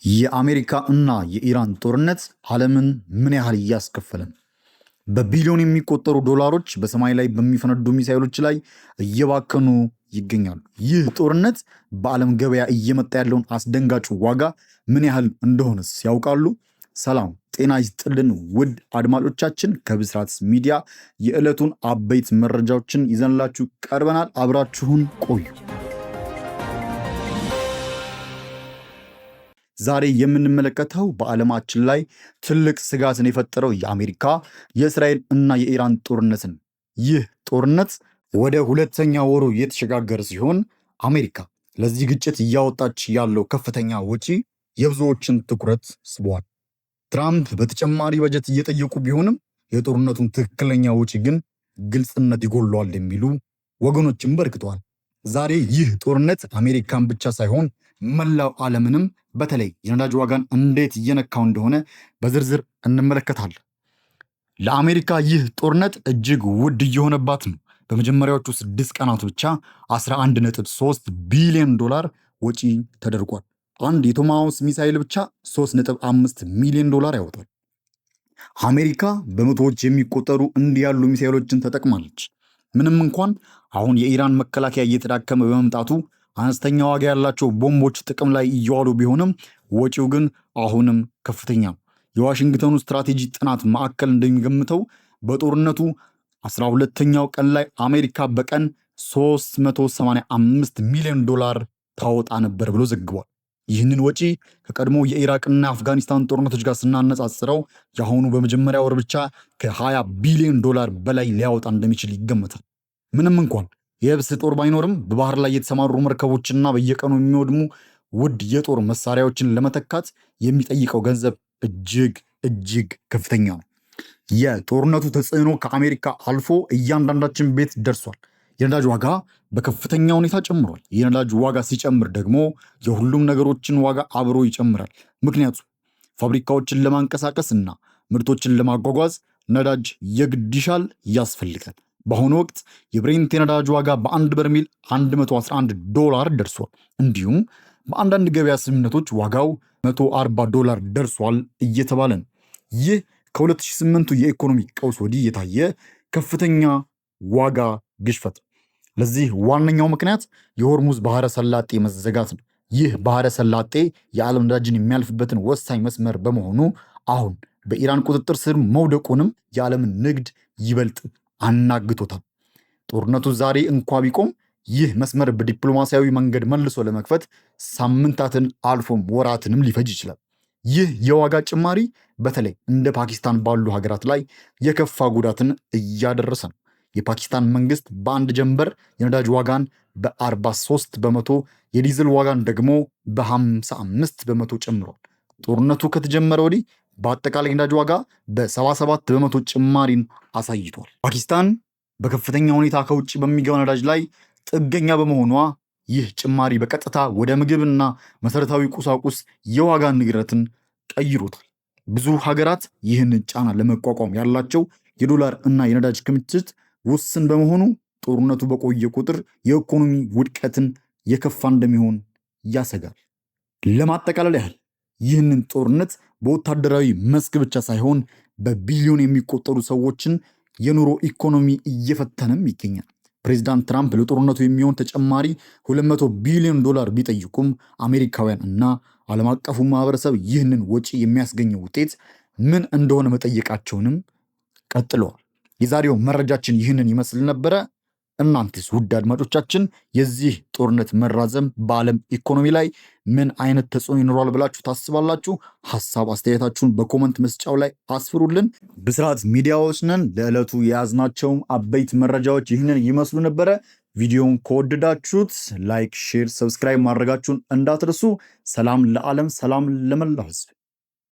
የአሜሪካ እና የኢራን ጦርነት ዓለምን ምን ያህል እያስከፈለ ነው? በቢሊዮን የሚቆጠሩ ዶላሮች በሰማይ ላይ በሚፈነዱ ሚሳይሎች ላይ እየባከኑ ይገኛሉ። ይህ ጦርነት በዓለም ገበያ እየመጣ ያለውን አስደንጋጭ ዋጋ ምን ያህል እንደሆነስ ያውቃሉ? ሰላም ጤና ይስጥልን ውድ አድማጮቻችን፣ ከብስራት ሚዲያ የዕለቱን አበይት መረጃዎችን ይዘንላችሁ ቀርበናል። አብራችሁን ቆዩ። ዛሬ የምንመለከተው በዓለማችን ላይ ትልቅ ስጋትን የፈጠረው የአሜሪካ፣ የእስራኤል እና የኢራን ጦርነትን። ይህ ጦርነት ወደ ሁለተኛ ወሩ የተሸጋገረ ሲሆን አሜሪካ ለዚህ ግጭት እያወጣች ያለው ከፍተኛ ወጪ የብዙዎችን ትኩረት ስቧል። ትራምፕ በተጨማሪ በጀት እየጠየቁ ቢሆንም የጦርነቱን ትክክለኛ ወጪ ግን ግልጽነት ይጎድለዋል የሚሉ ወገኖችም በርክተዋል። ዛሬ ይህ ጦርነት አሜሪካን ብቻ ሳይሆን መላው ዓለምንም በተለይ የነዳጅ ዋጋን እንዴት እየነካው እንደሆነ በዝርዝር እንመለከታለን። ለአሜሪካ ይህ ጦርነት እጅግ ውድ እየሆነባት ነው። በመጀመሪያዎቹ 6 ቀናት ብቻ 11.3 ቢሊዮን ዶላር ወጪ ተደርጓል። አንድ የቶማሃውክ ሚሳይል ብቻ 3.5 ሚሊዮን ዶላር ያወጣል። አሜሪካ በመቶዎች የሚቆጠሩ እንዲህ ያሉ ሚሳይሎችን ተጠቅማለች። ምንም እንኳን አሁን የኢራን መከላከያ እየተዳከመ በመምጣቱ አነስተኛ ዋጋ ያላቸው ቦምቦች ጥቅም ላይ እየዋሉ ቢሆንም ወጪው ግን አሁንም ከፍተኛ ነው። የዋሽንግተኑ ስትራቴጂ ጥናት ማዕከል እንደሚገምተው በጦርነቱ 12ኛው ቀን ላይ አሜሪካ በቀን 385 ሚሊዮን ዶላር ታወጣ ነበር ብሎ ዘግቧል። ይህንን ወጪ ከቀድሞ የኢራቅና አፍጋኒስታን ጦርነቶች ጋር ስናነጻጽረው የአሁኑ በመጀመሪያ ወር ብቻ ከ20 ቢሊዮን ዶላር በላይ ሊያወጣ እንደሚችል ይገመታል። ምንም እንኳን የየብስ ጦር ባይኖርም በባህር ላይ የተሰማሩ መርከቦችና በየቀኑ የሚወድሙ ውድ የጦር መሳሪያዎችን ለመተካት የሚጠይቀው ገንዘብ እጅግ እጅግ ከፍተኛ ነው። የጦርነቱ ተጽዕኖ ከአሜሪካ አልፎ እያንዳንዳችን ቤት ደርሷል። የነዳጅ ዋጋ በከፍተኛ ሁኔታ ጨምሯል። የነዳጅ ዋጋ ሲጨምር ደግሞ የሁሉም ነገሮችን ዋጋ አብሮ ይጨምራል። ምክንያቱም ፋብሪካዎችን ለማንቀሳቀስ እና ምርቶችን ለማጓጓዝ ነዳጅ የግድ ይሻል ያስፈልጋል። በአሁኑ ወቅት የብሬንት የነዳጅ ዋጋ በአንድ በርሜል 111 ዶላር ደርሷል። እንዲሁም በአንዳንድ ገበያ ስምምነቶች ዋጋው 140 ዶላር ደርሷል እየተባለ ነው። ይህ ከ2008ቱ የኢኮኖሚ ቀውስ ወዲህ የታየ ከፍተኛ ዋጋ ግሽበት። ለዚህ ዋነኛው ምክንያት የሆርሙዝ ባህረ ሰላጤ መዘጋት ነው። ይህ ባህረ ሰላጤ የዓለም ነዳጅን የሚያልፍበትን ወሳኝ መስመር በመሆኑ አሁን በኢራን ቁጥጥር ስር መውደቁንም የዓለምን ንግድ ይበልጥ አናግቶታል። ጦርነቱ ዛሬ እንኳ ቢቆም ይህ መስመር በዲፕሎማሲያዊ መንገድ መልሶ ለመክፈት ሳምንታትን አልፎም ወራትንም ሊፈጅ ይችላል። ይህ የዋጋ ጭማሪ በተለይ እንደ ፓኪስታን ባሉ ሀገራት ላይ የከፋ ጉዳትን እያደረሰ ነው። የፓኪስታን መንግስት በአንድ ጀንበር የነዳጅ ዋጋን በ43%፣ የዲዝል ዋጋን ደግሞ በ55% ጨምሯል። ጦርነቱ ከተጀመረ ወዲህ በአጠቃላይ የነዳጅ ዋጋ በ77% ጭማሪን አሳይቷል። ፓኪስታን በከፍተኛ ሁኔታ ከውጭ በሚገባ ነዳጅ ላይ ጥገኛ በመሆኗ ይህ ጭማሪ በቀጥታ ወደ ምግብና መሰረታዊ ቁሳቁስ የዋጋ ንረትን ቀይሮታል። ብዙ ሀገራት ይህንን ጫና ለመቋቋም ያላቸው የዶላር እና የነዳጅ ክምችት ውስን በመሆኑ ጦርነቱ በቆየ ቁጥር የኢኮኖሚ ውድቀትን የከፋ እንደሚሆን ያሰጋል። ለማጠቃለል ያህል ይህንን ጦርነት በወታደራዊ መስክ ብቻ ሳይሆን በቢሊዮን የሚቆጠሩ ሰዎችን የኑሮ ኢኮኖሚ እየፈተነም ይገኛል። ፕሬዚዳንት ትራምፕ ለጦርነቱ የሚሆን ተጨማሪ 200 ቢሊዮን ዶላር ቢጠይቁም አሜሪካውያን እና ዓለም አቀፉ ማህበረሰብ ይህንን ወጪ የሚያስገኘው ውጤት ምን እንደሆነ መጠየቃቸውንም ቀጥለዋል። የዛሬው መረጃችን ይህንን ይመስል ነበረ። እናንተስ ውድ አድማጮቻችን የዚህ ጦርነት መራዘም በዓለም ኢኮኖሚ ላይ ምን አይነት ተጽዕኖ ይኖረዋል ብላችሁ ታስባላችሁ? ሀሳብ አስተያየታችሁን በ comment መስጫው ላይ አስፍሩልን። ብስራት ሚዲያዎች ነን። ለዕለቱ የያዝናቸውም አበይት መረጃዎች ይህንን ይመስሉ ነበረ። ቪዲዮውን ከወደዳችሁት like፣ share፣ subscribe ማድረጋችሁን እንዳትረሱ። ሰላም ለዓለም፣ ሰላም ለመላው ሕዝብ።